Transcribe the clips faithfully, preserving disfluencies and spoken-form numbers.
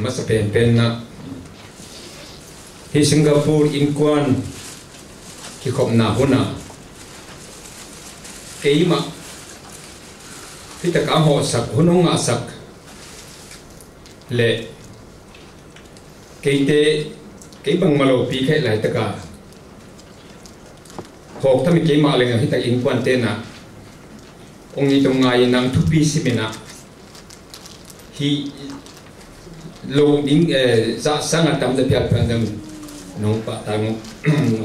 Masa penpen na hi Singapore innkuan kikhopna huna keimah hitak ang hawhsak hun hong ngahsak le keite kei bangmah lopi khaih laitaka hawk tami keimah leng hitak innkuan tena ong it ong ngai nang thupi siminah hi lo ding, eh, zahsang a tam za pial pial dam nong pahtak nong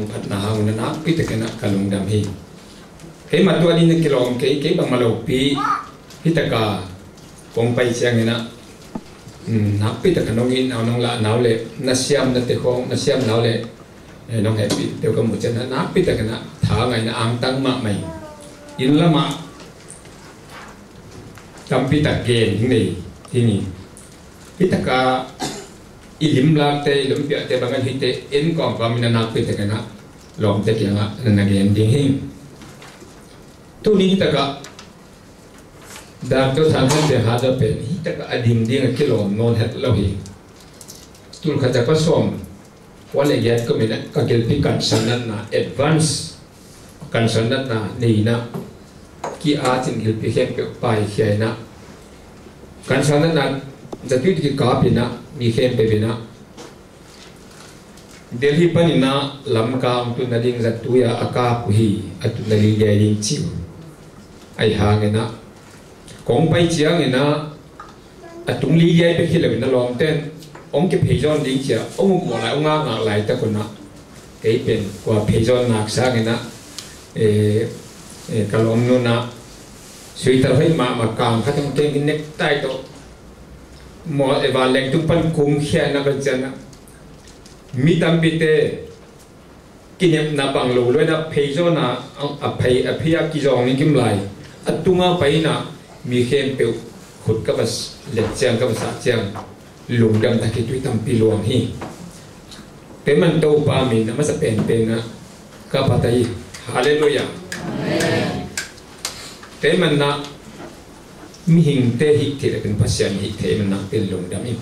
phatna hang na nakpi takin ah ka lungdam hi. Keimah tua ding na kilawm kei, kei bangmah lopi hitaka kong pai ciangin ah, um, nakpi taka nong it nau nong lah nau le na siam na te khong na siam nau le, eh, nong hehpih teu ka muh ciangin ah nakpi takin ah tha ngaina angtang mahmah hi. Inn lamah tampi tak gen ding nei ding hi. Hitaka i limlakte i limpiahte bangin hite en kawmkawm in a nakpi takin ah lawmte kiangah na na gen ding hi. Tuni hitaka Doctor Thang Hang Piang Hat pen hitaka a ding ding a kilawm nawn het lo hi. Tulkhat za kua sawm kua le giat kum in ah ka gilpi kansang natna advance kansang natna nei in ah ki-at in gilpi khempeuh paikhia in ah kansang natna zatui kikap in ah mi khempeuh in ah Delhi panin ah Lamka hong tunna ding zatui a a kap uh hi. A tunna liliai ding ci uh. Ahi hangin ah kong pai ciangin ah a tung liliai bek hi loin a lawmten hong kiphei zawn ding cia hong ukmawh lai hong ngakngak laitak un ah kei pen kua phei zawn nak sangin ah, eh, eh, ka lawmnu in ah suitar hoih mahmah kam khat hong keng in nektai tawh maw, eh, vanleng tung pan kumkhia in ah ka cian ah mi tampite kinepna bang lo luaina phei zawn a a phei a phei a kizawng in kim lai a tunga pai in ah mi khempeuh khut ka va let ciang ka va sah ciang lungdam tak hi tui tampi luang hi. Kei man Topa min a masa penpen ah ka phat hi. Halleluiah. Kei man na mihingte hih theih le pen Pasian hih theih man nak pen lungdam hi.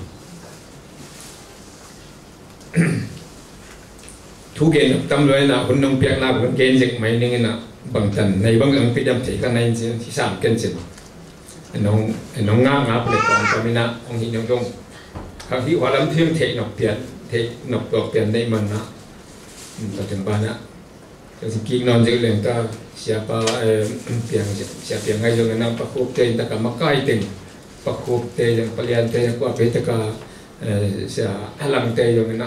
Thu gen tam luai na hun nong piakna hun gen zek mai ning in ah bangtan nei bang ang pidam thei ka nai in cin hi sam ken cin. Nong nong nga nga pule kong kamin ah ong hi nong dong. Khang hi hualam thiang thei nok pian thei nok tuak pian nei man na. Ka teng ban ah Ka si kik nawn zek leng ta siapa, eh, piang, sia piang ngai zong na pakhuk te in taka makai teng pakhuk te zong palian te zong kua pe taka, eh, sia halang te zong na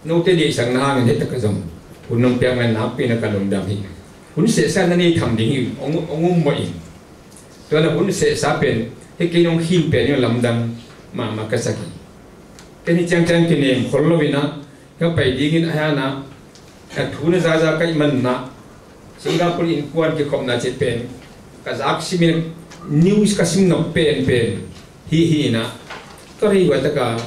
note deihsakna hangin he taka zong hun nong piang ngai nakpi na ka lungdam hi. Hun sehsa na nei tham ding hi ong ong um mawh in tua na hun sehsa pen he kei nong khin pen in lamdang mahmah ka sak hi. Ken hi ciangciang kinem khol lo in ah ka pai dingin a hiana a thu na zaza ka i manna Singapore innkuan kikhopna cih pen ka zak simin news ka sim nok penpen hi hi in ah ka rei huai taka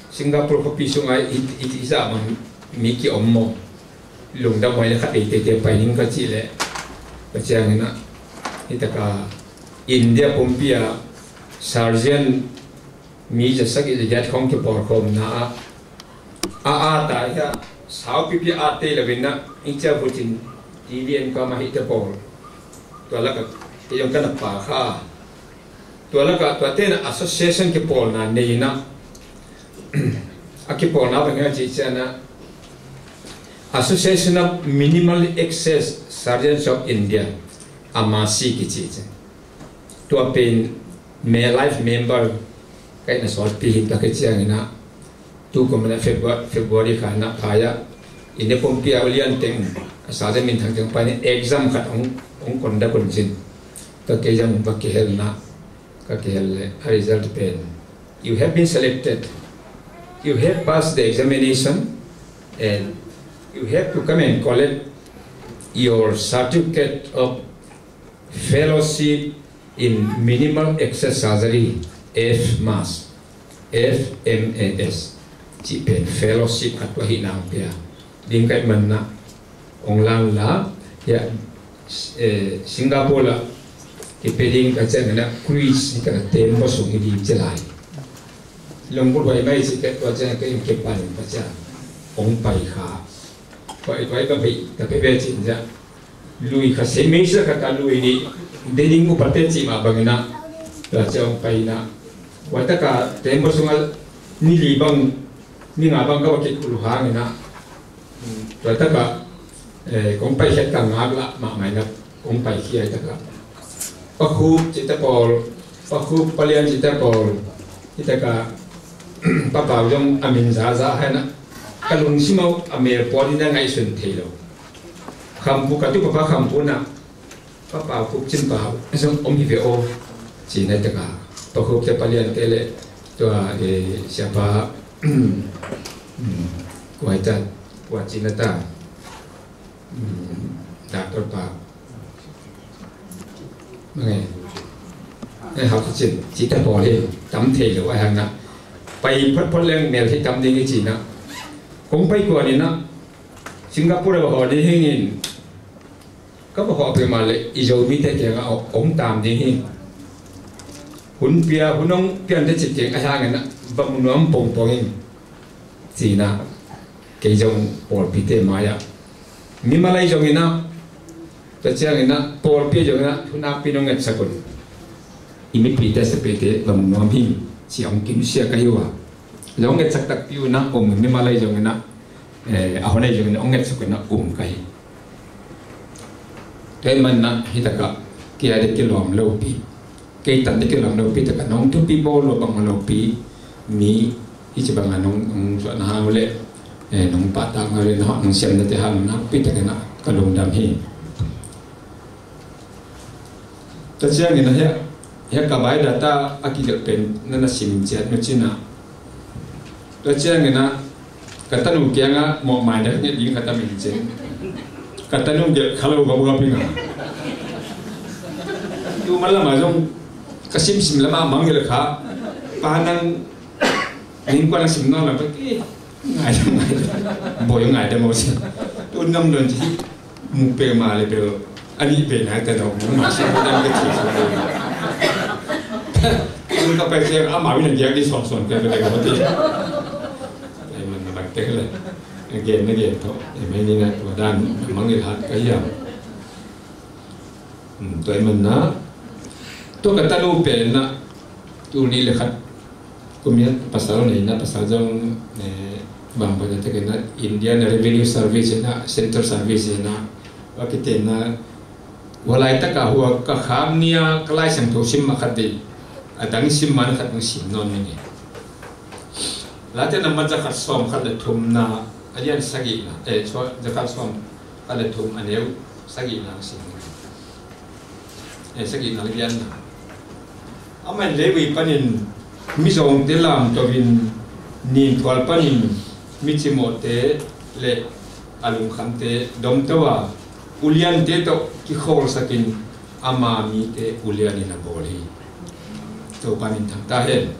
Singapore khuapi sunga i i i zah bang mi ki om maw lungdam huai le khat ei teitei pai ning ka cih leh ka ciangin ah hi taka India pumpi ah surgeon mi za sagih za giat khong kipawlkhawmna ah a a ta hi a saupipi a tei lo in ah ing cia butin T V en kama hi te pawl tua laka i yong kana pa kha tua laka tua tena association kipawlna nei in ah a kipawlna bang hi a cih cian ah Association of Minimal Access Surgeons of India, AMASI kici ci. Tua pen me life member kai na sawt pi hin ta ke ciang in ah tu kum na February, February kha na phaya in ne pumpi a ulian teng a sa min thang teng pa ni exam khat ong ong kon da kon cin. Ka ke exam ba ke hel na ka ke hel le a result pen you have been selected, you have passed the examination and you have to come and collect your certificate of Fellowship in Minimal Access Surgery, F MAS, F MAS. Cih pen fellowship khat tua hi nang pia ding kai manna ong lang la ya, eh, Singapore la kipe ding ka cian na quiz ni ka tem ba sung hi ding ci lai. Lungput huai mai ci ka, tua ciang ka inn kipan in ka ciang hong pai kha. Huai, huai ka phei, ka phei ve cin ciang lui kha, sei mei sa kha ka lui nih. Dening upate cih mah bangin ah, tua ciang hong pai in ah, huai taka tembaw sungah ni li bang, ni nga bang ka va kik uh hangin ah, tua takah, eh, kong paikhiat ka ngaklah mahmah in ah kong paikhia hi takah, Pa Khup cihte pawl, Pa Khup, Pa Lian cihte pawl, hi takah, Pa Pau zong a min zaza hi in ah, ka lungsim ah a mel pawl in ah ngaihsun thei lo. Khampu, ka tu papa Khampu in ah, Pa Pau Khup Cin Pau zong om hi ve aw, ci-in ah hi takah, Pa Khup te, Pa Lian te le tua, eh, siapa, kua hi ta, kua ci-in ah ta, Doctor Pau, mange, eh, Hau Kha Cin, cihte pawl hi, tam thei lo a hang ah, pai photphot leng mel hi tam ding hi ci-in ah, kong pai kuan in ah, Singapore ah va haw ding hi ing. Ka va hawh peuhmah leh i Zomite kiangah hong taam ding hi. Hun pia, hun hong piante cik keng a hangin ah va mu nuam pongpong in, ci-in ah kei zong pawlpite mai-ah, mimal ahi zongin ah, tua ciangin ah pawlpi ahi zongin ah thu nakpi-in hong ngetsak un. I mipite, sapite va mu nuam hi, ci-a hong kinusia ka hi uh a. Zong ngetsak takpi un ah um, mimal ahi zongin ah, eh, a hon ahi zongin ah hong ngetsak un ah um ka hi. Tua ahih manin ah hi takah kei a ding kilawm lopi, kei tan ding kilawm lopi takah nong thupi bawl lo bang lopi, mi hi ci bangah nong, nong suahna hang uh leh, eh, nong pahtakna uh leh, nong, nong siamnate hang nakpi takin ah ka lungdam hi. Tua ciangin ah hiah, hiah ka biodata a kigelh pen na na sim ciat mah cin ah. Tua ciangin ah ka tanu kiangah mawhmai na nget ding ka tam in cin. Ka tanu gelh kha lo gawp gawp ing a. Tu man lamah zong ka simsim lamah mangngilh kha. Pa nang, ningkuan a sim nawn lo, eh, ngaidam, ngaidam. Bawi ngaidam aw sia. Tu nam don ci. Mu peuhmah le bel a nih pen hai ta dawk mu mah sia, ka dam ka ci sia. Ka pai sia, amau in a giak ding sawnsawn ka bel ka ti. Ai man na bang tek le. A gen na gen tawh. Ai mai ni na tua dan mangngilh hat ka hiam. Hmm, tua ahih manin ah, tua ka tanu pen ah, tul nih le khat kum in ah pasal nei in ah, pasal zong, eh, bang pan a tek in ah, Indian Revenue Service in ah, Central Service in ah, a kiten ah, hua laitak ah hua ka khak ni a ka Lai Siangtho sim mah khat dei, a dang sim mah khat dong sim nawn ning e. Late nambat za khat sawm khat le thumna, a lian sagihna, eh, za khat sawm khat le thum, a neu sagihna a sim. Eh, sagihna le giatna. Amah in leivui panin mizawngte lamto in, ninthual panin micimawhte le a lungkhamte domto a, uliante tawh kikhawlsakin ama mite ulianin a bawl hi. Topa minthang ta hen.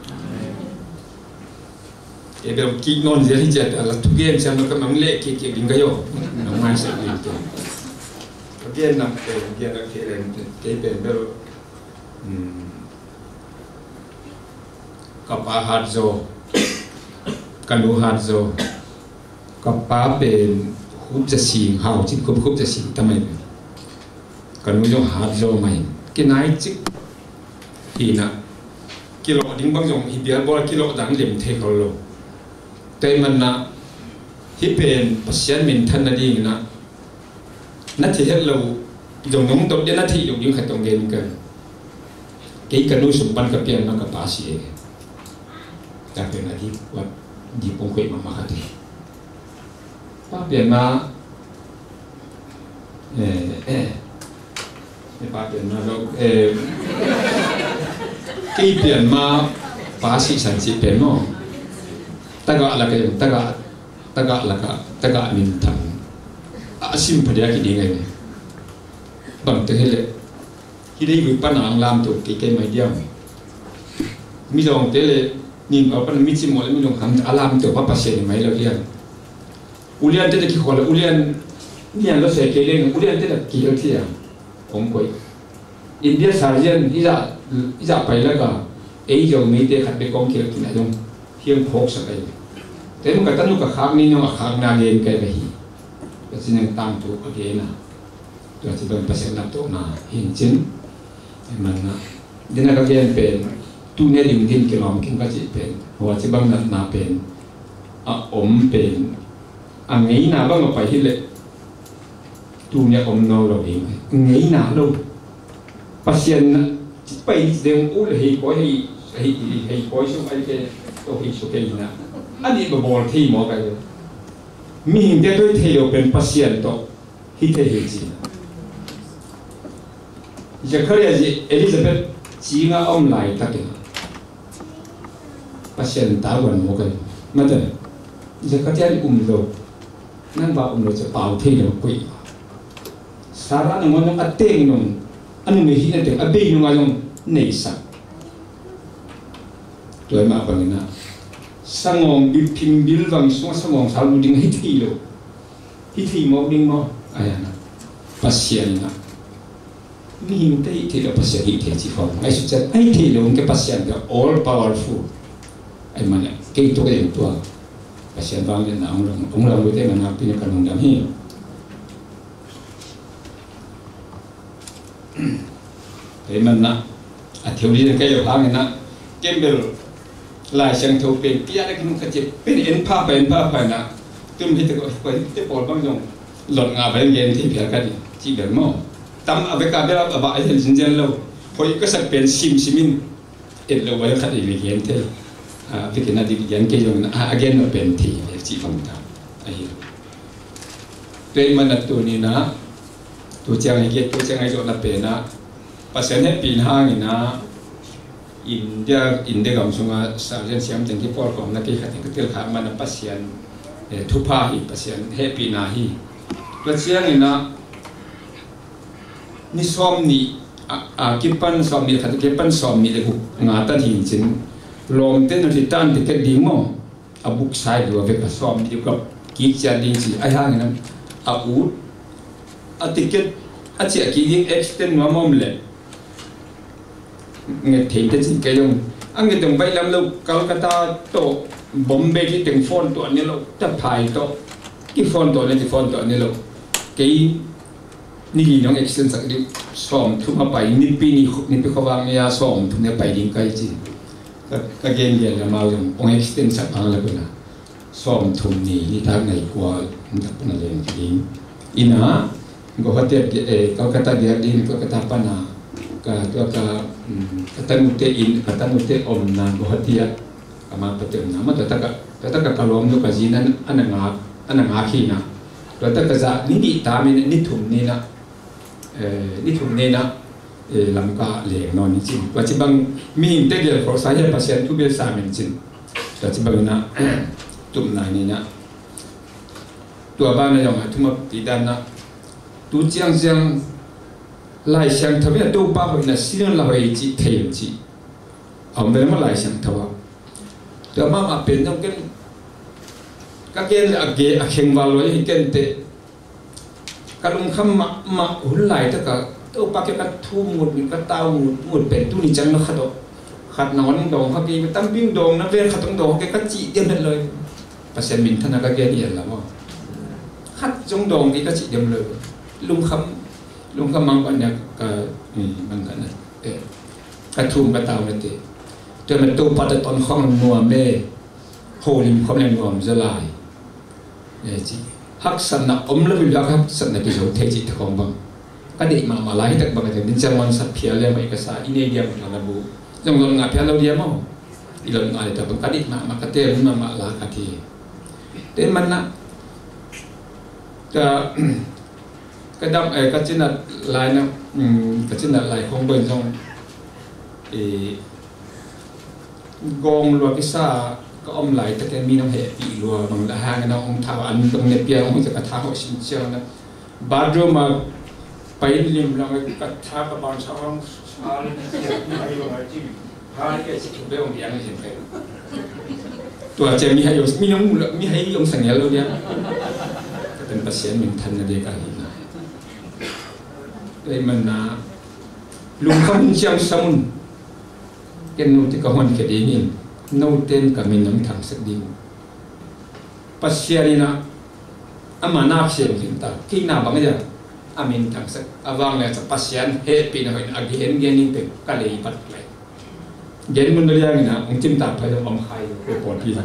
Kei bel kik nawn zia hi ciat a la thugen siam lo ka mang leh kik kik ding ka hi aw. Nong maisak ding te. Ka gen nak te, gen nak te leng te, kei pen bel, hmm, ka pa hat zaw, ka nu hat zaw, ka pa pen hup za sing, hau cin khup, hup za sing ta mai. Ka nu zong hat zaw mai. Kinai cik. Hi na, kilawh ding bang zong hi bial bawl kilawh dan lem thei khol lo. Tua ahih manin ah, hih pen Pasian minthan nading in ah, na thei het lo, zong nong dot dia na theih loh ding khat tawh gen ka. Kei ka nu sung pan ka pian ma ka pa si e. Tua pen a di, wat di pong khuai mahmah khat hi. Pa pian ma, eh, eh, eh, pa pian ma lo, eh, kei pian ma pa sihsan cih pen maw. Tagah lak ah, tagah, tagah lak ah, tagah minthang. A sim pha dia kiding ahi. Bang te hi leh. Hi dei gui pan a ang lamto kei kei mai diam. Mizawngte le nin a pan micimawh le milungkham a lamto pa Pasian hi mai lo diam. Uliante te kikhawl le ulian, ulian lo se kei leng uliante te kihel thiam. Kong koih. India sergeant i zah, i zah pai lak a ei Zomite khat bek kong kihel kina zong. hiang phawksak ahi. Tua hi mah ka tanu ka khak ni nong a khakna gen kai ka hi. Ka ci nang tangthu a gen a. Tua ci bang Pasian na tawhna hi in cin. Ai man na. Dina ka gen pen, tu ne ding din kilawm kim ka cih pen. Hua ci bang natna pen. A om pen. A ngeina bang a pai hi leh. Tu ne om no lo ding. Ngeina lo. Pasian na. Ci pai ding uh le hei koi hei, hei, hei koi sung ai ke. To hei su ke ina. A nih ba bawl thei maw kai. Mihingte tawh hi thei lo pen Pasian tawh hi thei hi ci. Zakaria zi Elizabeth cinga om laitakin Pasian ta guan maw kai. Mate, Zakaria um lo. Nang ba um lo ci pau thei lo kui. Sarah nangawn a teng nung, a nung hi na teng, a bei nunga zong neisak. Tua hi mah bangin a sangawng bil, phim bil vang sungah sangawng sal lu ding hi thei lo. Hi thei mawk ding maw? Ai ana. Pasian ina. Mihingte hi thei lo, Pasian hi thei ci khawng. Ai sut ciat, ai thei lo, ke Pasian ke all powerful. Ai mana, kei tuk ei tua. Pasian vang le na, ong lang, ong lang lu te mana, pina ka nung dang hi. Ei man na, a theory ka yo hang na, Campbell, Lai Siangtho pen, pia da kin ka cip, pen en pha, pen pha, pha na, tum hi te ko, ko hi te pol bang jong, lot nga pen gen thei pia ka di, ci bel mo. Tam a beka bel a ba a hian zin zen lo, poi ka sak pen sim simin, et lo bai khat i mi gen thei. A, bikin a dik gen kei zong, a, a gen lo pen thei, e ci bang ta. Ahi. Tua ahih manin tu ni na, tu ciang i giat, tu ciang i zawhna pen a, Pasian hehpihna hangin a, India, India gam sunga Sergeant siam teng kipawlkhawmna kei khat in ka tilkhak man a Pasian, eh, thupha hi, Pasian hehpihna hi. Tua ciangin a, ni sawm nih, a, a, kipan sawm nih, khat kipan sawm nih le guk nga tan hi cin, lawmte nu ti tan ticket ding maw? A buk sai lua vek a sawm dih ka kik ciat ding ci. Ai hangin a ut a ticket a ciah kik ding extend nuam om le nget thei te ci kei dong. A nget dong baih lam lo Calcutta tawh Bombay ki teng phone tawh ni lo, ta phai tawh ki phone tawh ni, ki phone tawh ni lo. Kei ni li nong extend sak dih sawm thum a pai, nipi ni, nipi khuavang ni a sawm thum ni a pai ding kai ci. Ka, ka gen lian lamau zong ong extend sak bang la kuna. Sawm thum ni, ni tak nai kua, ni tak na leng ding. Ina, Guwahati, eh, Kolkata dia ding, Kolkata pana, ka, tua ka, mm, ka tanute in, ka tanute om na Guwahati a, ka ma pate om na, ma tua taka, tua taka ka lawm nu ka zin an, an a ngak, an a ngak hi na. Tua taka za, ni ni ta mi ni thum ni na, eh, ni thum ni na, eh, Lamka leng nawn ni cin. Tua ci bang mihingte gel khawlsa hi a Pasian thu bel sa min cin. Tua ci bang ina, tum nai ni na. Tua bang na yong a thuma pi dan na. Tu ciang ciang Lai Siangtho in a Topa hoihna sin la hoi ci thei ci. A om bel ma Lai Siangtho a. Tua mama pen dong ken ka ken le a ge a kheng val lo hi ken te. Ka lungkham mahmah hun laitaka Topa ke ka thum ngut, ka tau ngut, ngut pen tuni ciang na khat aw. Khat na hong dawng kha kei, tampi hong dawng na ven khat hong dawng kha kei ka cih diam het lo. Pasian minthanna ka gen hi a la maw. Khat zong dawng kei ka cih diam lo. Lungkham, lungkham mang pan nia ka, hmm, mang ka na. Eh, ka thum ka tau na te. Tua na Topa ta ton khawng nuam e. Holim khawm le nuam zaw lai. Eh, ci. Haksatna om lo, bil haksatna kizo thei ci te khawng bang. Ka deih mahmah lai tak bang a te, min ciang wan sak phial le mah i ka sa, i nei diam ka na bu. Zong zong ngah phial lo diam aw. I lo ngah le tak bang ka deih mahmah ka te, min mahmah la ka te. Te man na. Ka, ka dam, eh, ka cinat lai na, mm, ka cinat lai khawng bang zong. Eh, Gawng lua kisa ka om laitakin mi nong hehpih lua bang la hang nong ong thau an dong ne piang ong ka tha ho sin ciang na. Bathroom a pai lim lang ka tha ka bang sa ong sa lim ciang mi hai ong hai cim. Hai ka si be ong yang sin pe. Tua ciang mi hai ong mi nong mi hai ong sang yalo dia. Ka ten Pasian minthanna de ka hi na. Tua ahih man na lungkham ciang samun. Ken nu ti ka hon khe ding in. Note in ka min nong thangsak ding uh. Pasian in ah ama nak siam khin ta, kei na bang a, a min thangsak a vang le ca Pasian hehpihna hoih in a gen gen in pe ka lei pat lai. Gen mun na liang in ah hong cim ta phai dong om khai ko pawl pi la.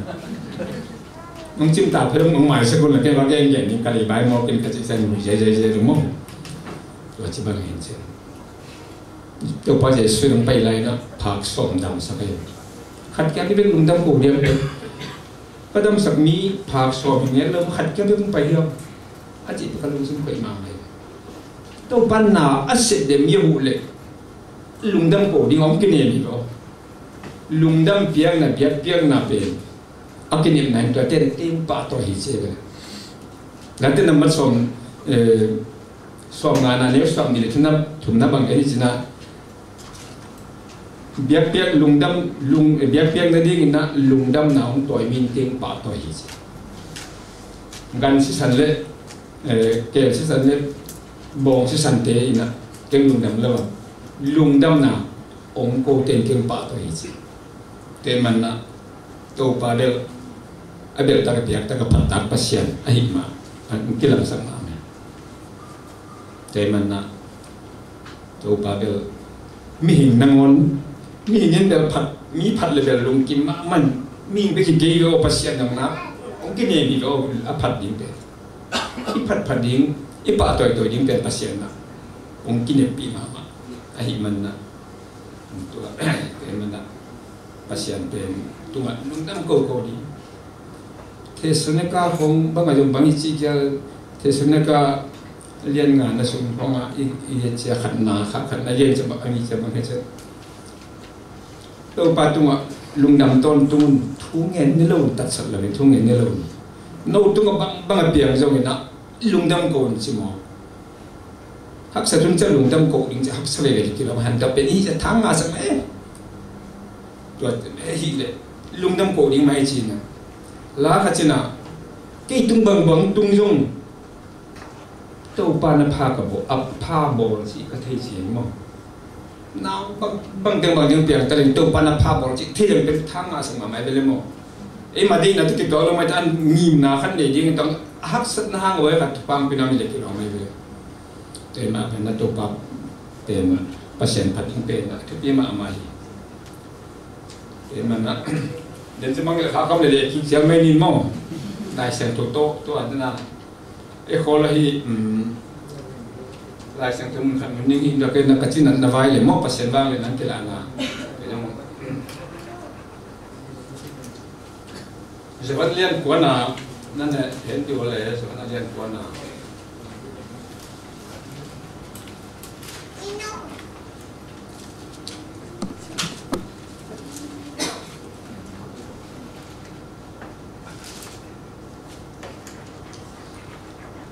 Hong cim ta phai dong hong maisak un la kei va gen gen in ka lei bai mawk in ka cih sa in zai zai zai dong maw. Tua ci bang in ci. Topa Jesuh in hong pai lai in ah phak sawm damsak a hi. Khat kia ki bek lungdam ko diam pe. Ka damsak mi phak sawm hi ngen lo, khat kia bek hong pai hiam a cih tua ka lungsim koih mahmah hi. Topa na a sep dem mi a huh leh lungdam ko ding a hong kinem hi lo. Lungdam piakna, biak piakna pen a kinepna in tuate in teng pahtawi hi ci ve. Late nambat sawm, eh, sawm ngana neu sawm nih le thumna, thumna bang en hi cin ah, biakpiak lungdam, lung, eh, biakpiak nadingin ah lungdamna hong tawi mi in teng pahtawi hi ci. Gan sisan le, eh, kel sisan le bawng sisante in ah teng lungdam lo a, lungdamna hong ko teng teng pahtawi hi ci. Tua ahih manin ah Topa bel a belhtak a piaktak a phattak Pasian ahih mah a kilangsak mahmah. Tua ahih manin ah Topa bel mihing nangawn, mihing in bel phat, mi phat le bel lungkim mahmah in, mihing bek hi kei ve aw, Pasian nang nak hong kinem hi ve aw, a phat ding pen, i phatphat ding, i pahtawi tawi ding pen Pasian in ah hong kineppih mahmah. Ahih manin ah tua, tua ahih manin ah Pasian pen tungah lungdam koko ding. Thessalonika khong bangah zong bang i cih kia, Thessalonika lian nga na sung khongah i, i cia khatna, kha khatna lian cia bang, a ngi cia bang he cia. Topa tungah lungdam tawntung un, thu ngen ni lo, tatsat lo in thu ngen ni lo. No tungah bang, bang a piang zongin ah lungdam ko un ci maw. Haksa tun cia lungdam ko ding cia haksa veve kilawm han ta pen i cia thang nga sak e. Tua e hi le lungdam ko ding mai cina. La kha cina kei tung bang bang tung zong Topa na pha ka bawl, a pha bawl ci ka thei ci maw. Nau bang, bang teng bang teng piang ta leng Topa na pha bawl ci thei leng pen thang nga sak mahmah e ve le maw. Ei ma deihna tu kituak lo mai ta an ngimna khan nei ding tang a haksatna hang a vai khat thupang pina mi le kilawm e ve le. Tua ahih mah pen na Topa pen Pasian phat ding pen a thupi mahmah hi. Tua ahih manin ah den ci mang le kha kam le le kik ciang mai ni maw. Lai Siangtho tawh tua dena e khawl ahi, um, Lai Siangtho mun khat mun ning hi na kei na ka cin na vai le maw Pasian vang le nang kilahna. Johan lian kuana, nan ne hen ti wale, Johan lian kuana.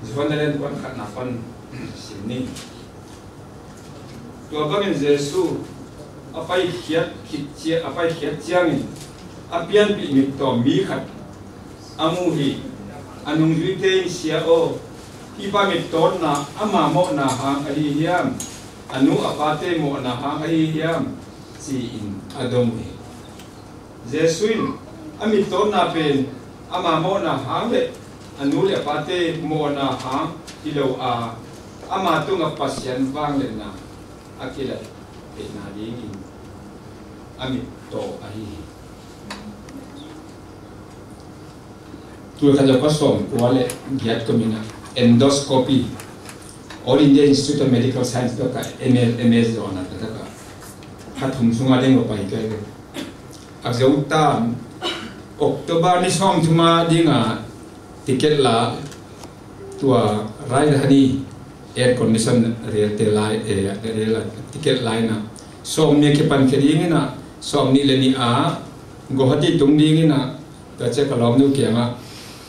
Johan lian kuan khatna pan sim ni. Tua bangin Jesuh a paikhiat khit cia, a paikhiat ciangin a pianpih mittawm mi khat a mu hi. A nungzuite in, "Sia aw, hih pa mittawtna ama mawhna hang ahi hiam? A nu a pate mawhna hang ahi hiam?" ci-in a dong hi. Jesuh in, "A mittawtna pen ama mawhna hang le a nu le a pate mawhna hang hi lo a, ama tungah Pasian vangliatna a kilat theihna dingin a mittaw ahi hi." Tulkhat zong ka sawm kua le giat kumin ah endoscopy, All India Institute of Medical Science tawh ka M S, M S zawnah ka taka kha thum sunga deng va pai ka hi. A zo ta October ni sawm thuma dinga ticket la tua Rajdhani air condition rel te lai, eh, rel ticket lai na sawm nih kipan khe dingin ah sawm nih le nih a Guwahati tung dingin ah tua cia ka lawmnu kiangah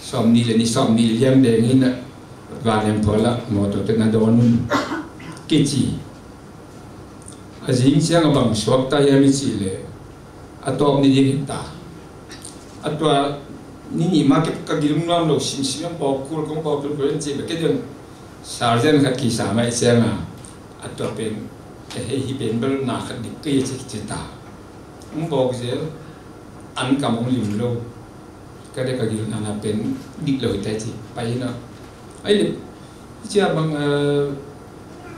sawm nih le nih, sawm nih le liam dengin ah Vanleng phualah mawtaw te na dawn un kici. A zing ciang a bang suak ta hiam i cih leh a tawp ni ding hi ta. A tua ni nih ma ka gilum nuam lo, simsim ang bawk kul kong bawk kul kul in cih bek kei ding. Sergeant khat kisa mai ciang a a tua pen ka hei hi pen bel na khat dik kei ci ci ta. Ang bawk zel. an kam hong lim lo. Ka de ka gil nana pen dik lo hi tai ci pai na. Ai le cia bang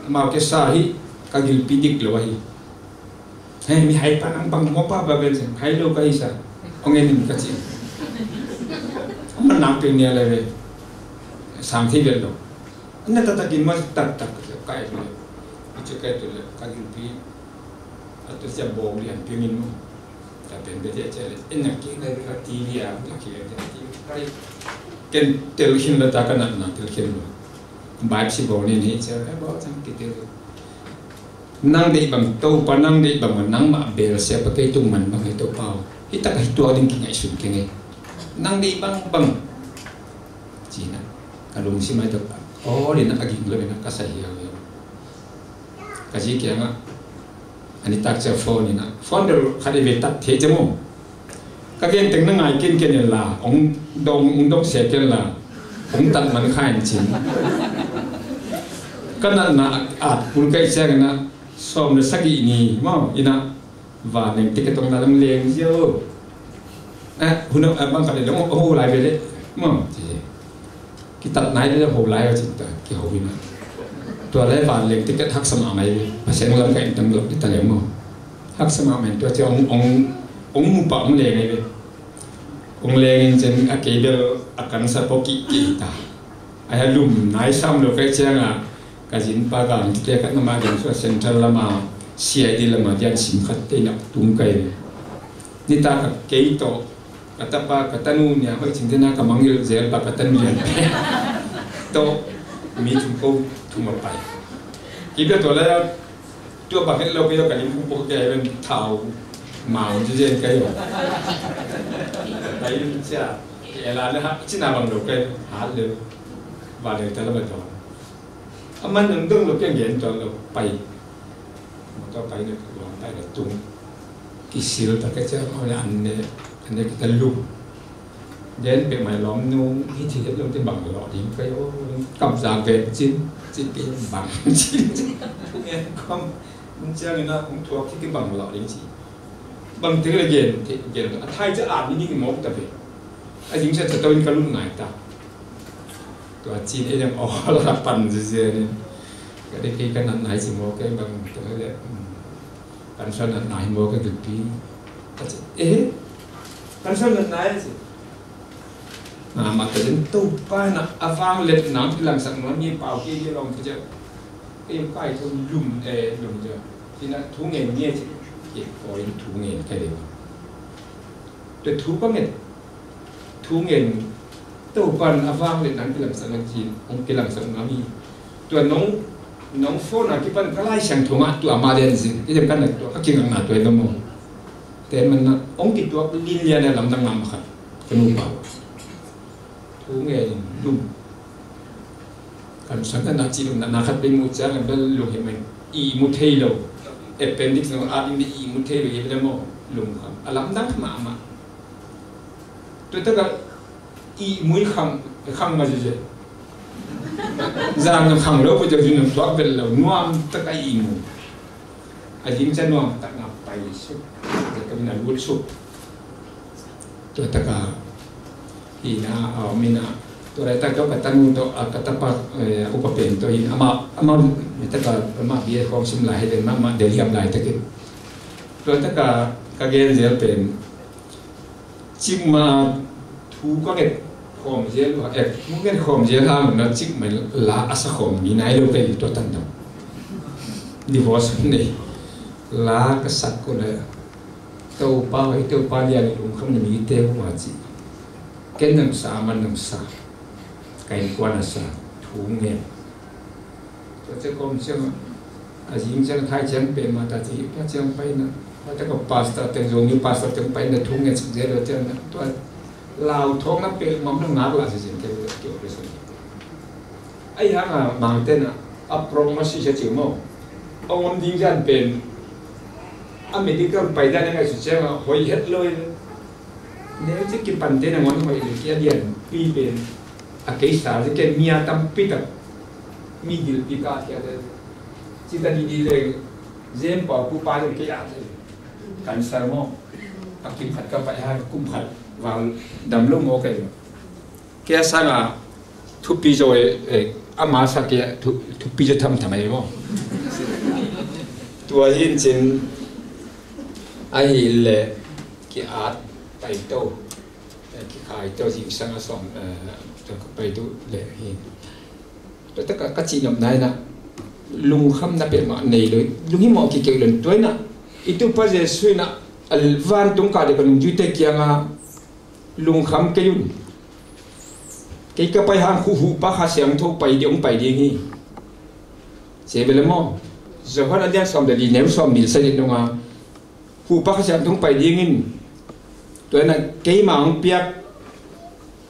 mau ke sa hi ka gilpi dik lo ahi. Hei mi hai pa nang bang mo pa ba bel sen hai lo ka hi sa. Ong en in ka ci. Ong man nang pe nia le ve. Sang thi bel lo. An na ta ta kin ma tak tak ka ai lo. Ci ka ai to le ka gilpi. A to sia bawk lian piangin maw. Ka pen bia tia cia le en a kik lai ka ti lia la ki lia ti kai. Ken tel khin la ta ka natna tel khin lo. Bai si bawk nin hi cia ka bawk cang ki tel. Nang deih bang Topa nang deih bang nang mah bel sia pa kei tung man bang hi Topa. Hi tak hi tua ding ki ngai sun keng e. Nang deih bang bang. Cina ka lungsim ai Topa. Oh, dina a ging lo ina ka sa hiang hiang. Ka zi kiangah a nitak cia phone inah phone bel khat i ve tak thei cia maw. Ka genteng na ngai kenken in la ong dong ong dong sia ken la ong tat man kha in cin. Ka natna at pul kai cia inah sawm le sagih ni maw inah Vanleng ticket tong lai lam leng zia o. Eh, hun a bang khat le long ho lai ve le. Mom ci. Kitat nai le ho lai o ci ta ki ho ina. Tua le vanleng ticket haksa mah mai ve. Pasian lam ka in tam lo kita le mo. Haksa mah mai tua ci ong ong ong mu pa ong leng ai ve. Ong leng in cen a kei bel a kan sa po ki ki ta. Ai ha lum nai sam lo kai cianga. Ka zin pa gang ti te khat na ma gang sua central lama C I D lama dian sim khat te na tung kai. Ni ta ka kei to ka tapa ka tanu nia hoi cing te na ka mangil zel pa ka tanu lian. To mi thum ko thum a pai. Ki bia to la tua ba het lo ka yo ka lim pu po ke ben thau mau ji zen ka yo. Pai sia. Ela le ha cina bang lo ke ha le. Ba le ta la ba to. A man nang dong lo kiang gen tuan lo pai. Motor pai na luang pai na tung. Kisil ta ka cia ma le an ne an ne kita lum. Den pe mai lom nung hi thi het lo te bang lo ding kai o kam za gen cin cin ke bang cin. Ngen kom mun cia ni na kong thuak ki bang lo ding ci. Bang te le gen te gen a thai cia a ni ni mok ta pe. A jing cia cia tawin ka lum ngai ta. Tua cin ei dang aw la pan ziazia nin ka dei kei ka nat nai ci maw kei bang teng le kan suan nat nai maw ka gilpi ka ci eh kan suan nat nai ci. Mah ta den Topa na a vang let nang kilangsak nuam mi pau kei di lawng ka ci. Kei kai thu lum eh lum ci. Ci na thu ngen nge ci. Kei koi thu ngen ka dei. Tua thu ka ngen thu ngen Topan a vang le nang kilangsak nang cin hong kilangsak nang hi. Tua nong nong phone a kipan ka Lai Siangtho ngah tua ma lian zin i dem kan na tua a kingak na tua i lom hong te man na hong kituak lin lian a lamdang ngam khat ka nu pa thu ngen lum. Kan sang kan nak ci lum na na khat pe mu ciang bel lum hi mai i mu thei lo. Appendix no a ding i mu thei lo i bel mo lum kha a lamdang mahmah. Tua taka i mui khang khang ma zeze. Zan na khang lo pa jau zin na tuak bel lo nuam taka i mu. A ding ca nuam tak na pai suk. Za ka mina lut suk. Tua taka hi na a mina tua lai tak ka tanu to a ka tapa upa pen to hi ama ama taka ama bia khong sim lai he den ma ma del hiam lai takin. Tua taka ka gen zel pen Cikmah thu ka nget khawm zel uh a, eh, thu nget khawm zel hang na cikmah la a sa khawm mi nai lo ka hi tua tan dong. Divorce nei la ka sak ko le Topa hoi Topa lian i lungkham na mi te uh a ci. Ken nam sa man nam sa ka in kuan a sa thu nget. Tua ciang kawm ciang a zing ciang thai ciang pen mah ta ci pa ciang pai na. Tua ciang ka pastor teng zong ni pastor teng pai na thu ngen sak zel lo ciang na tua lau thawng na pel mam na ngak la si ciang ke ke operation. Ai hang a mang te na a prognosis a ci maw. A om ding ciang pen a medical pai dan a ngai su ciang a hoi het lo in. Neu ci kipante nangawn hoih le kia lianpi pen a keisa ci ken mi a tampi tak mi dilpi ka a thiate. Ci ta didi le Zen pau pu pa le kei a thei. Cancer maw? A kim khat ka pai ha, ka kum khat val dam lo maw kei. Kei a sanga thupi zaw, eh, ama sa kei a thu-, thupi zaw thamtham ahi maw. Tua hi in cin ahih leh ki-at paito, eh, kikhai to zingsang a sawm, eh, tua ka paito leh hi. Tua taka ka cihnopna in ah lungkhamna peuhmah nei lo, lunghimawh kikeu lo in tua in ah i Topa Jesuh in ah a vantung kah deuh ka nungzuite kiangah lungkham kei un. Kei ka pai hang khuh huhpa Kha Siangtho pai ding hong pai ding hi. Ci ve le maw? Johan a lian sawm le li neu sawm nih le sagih nungah huhpa Kha Siangtho hong pai dingin tua in ah keima hong piak,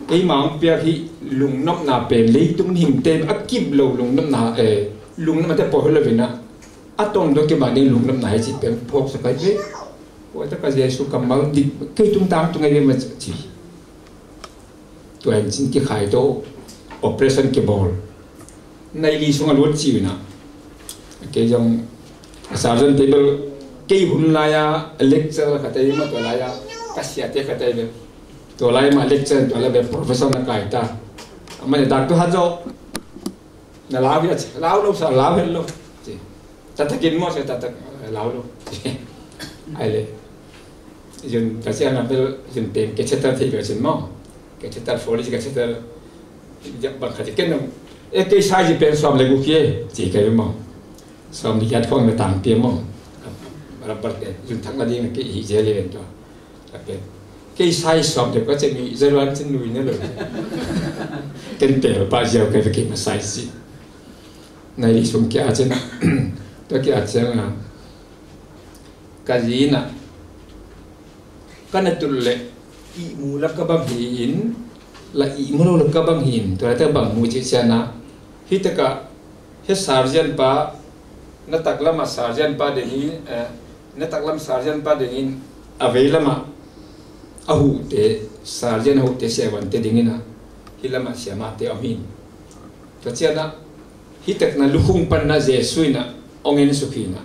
keima hong piak hih lungnopna pen leitung mihingte a kip lo lungnopna, eh, lungnopnate pawl hi lo in ah a tawng tua kibang ding lungnopna hi cih pen phawksak ahi ve. Tua taka Jesuh kammal dik kei tungtang tung ahi ve mah ci. Tua in cin kikhai to, operation kibawl. Nai li sung a lut ci uh in ah. Kei zong a surgeon table, kei hun lai-a lecture khat ahi mah, tua lai-a ka siate khat ahi ve. Tua lai mah lecture, tua lai bel professor na kai ta. Amah in dak tu hat zawh. Na lau hi a ci, lau lo sa, lau het lo ci. Taktakin maw ci, taktak, lau lo. Ai le. Yun ka ci a na bel, yun pen catheter thei bel cin maw. Catheter, Foley catheter. Bang khat ci ken nong. E kei size pen sawm le guk hi e, ci kei maw. Sawm le giat khawng na tang pia maw. Rubber pen, yun thak na ding kei hi zel hi ven tua. Ka pen. Kei size sawm deuh ka cen i zaruan cin nui ne lo. Ken tel pa ziau kei ve kei ma size si. Nai li sung kia cen. Tua kia cen a. Ka zi na. Ka na tul le. Ihmu la ka bang hi in. La ihmu lo la ka bang hi in. Tua la ta bang mu ci cia na. Hi ta ka. Hi surgeon pa. Na taklam a surgeon pa ding hi, eh, na taklam surgeon pa dingin a veilam a a huhte, surgeon a huhte siavante dingin a hih lam a siamahte om hi. Tua ciang a hih takna lukhung pan a Jesuh in a hong en suk hi a.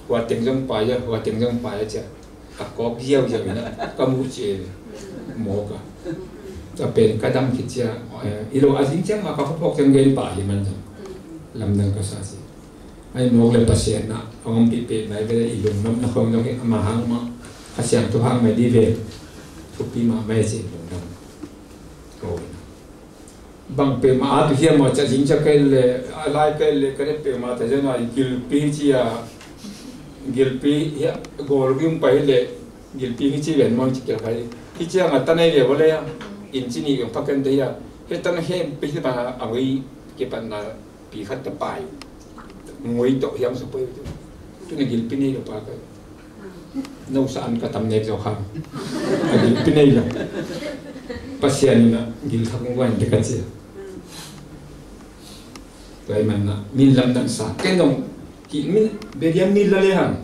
Hua teng zong pai a, hua teng zong pai a ci a. Ka kawk ziauziau in a ka muh ci e mawk a. Tua pen ka dam khit cia, eh, i lo a zing ciang ma ka phuphawk ciang gen pah hi man zong. Lamdang ka sa ci. Ai mawk le Pasian na a hong ompih peh mai ve le i lungnopna khawng zong hi ama hang mah, Kha Siangtho hang mai di ve. Thupi mahmah e ci lungdam. Ko in a. Bang peuhmah a tu hiam maw, ca zing ca kei le, a lai kei le, ka rep peuhmah ta zena, gilpi hi ci a, gilpi hi a, gawl ging pai hi le, gilpi hi ci ven maw ci kei kai. Hi ci a nga ta nei ve vo le a, in ci ni geng paken te hi a, he ta na he pi hi ta a ngui kipatna pi khat ta pai. Ngui to hiang sa pai tu. Tu na gilpi nei lo pa kai. No sa an ka tam nek zo khang. A gilpi nei lo. Pasian in a gil thak ngua in te ka ci a. Tua i man na, min lamdang sa. Ken dong, ki min, bedian min la le hang.